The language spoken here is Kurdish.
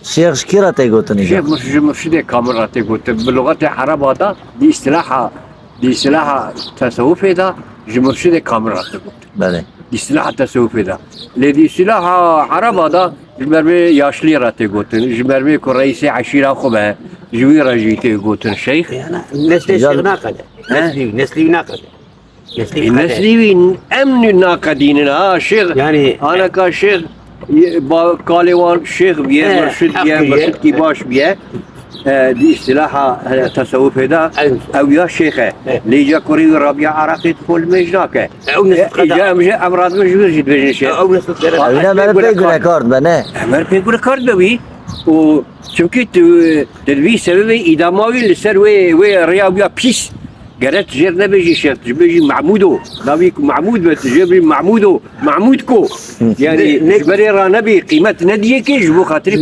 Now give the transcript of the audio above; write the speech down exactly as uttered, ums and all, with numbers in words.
Şêx ji kî re tê gotin îcar? Şêx murş-, ji murşidê kamil re tê gotin. Bi lugeta ereba de, di îstilaha, di îstilaha tesewufê de ji murşidê kamil re tê gotin. Belê. Di îstilaha tesewufê de. Lê di îstilaha ereba de ji mermê yaşlî re tê gotin. Ji mermê ku reîsê eşîra xwe be, ji wî re jî tê gotin şeyx. Yani neslê Îcar- şêx naqede. He? Neslî, neslî naqede. Neslî E, qede. Neslî wî em nî naqedînin ha, şêx. Yani Aneka şêx, ba-, kalê wan şêx biye, He, murşid biye, heq biye. Murşidkî baş biye. E, di îstilaha, e, tesewufê de, Ew. Ew ya şêx e. He. Lê îca kurê wî Rabîa Iraqî dixwe li mêj nake. Ew neslî E, qede. Îca em jî, em radibin ji wir jî dibêjin şêx. Ew neslî qede. Ew ne, me re pê gunekar dibe, ne? Em re pê gunekar dibe wî. Û çimkî tu, tu dibî sebebê îdama wî li ser wê, wê rêya wî ya pîs. Gere tu jêr nebêjî şêx, tu jê bêjî Mahmûdo. Navê ku Mahmûd be, tu jê bêjî Mahmûdo. Mahmûd ko. Yani Ne, ne ji berê ra nebî, qîmet nediyê kê ji bo xatirî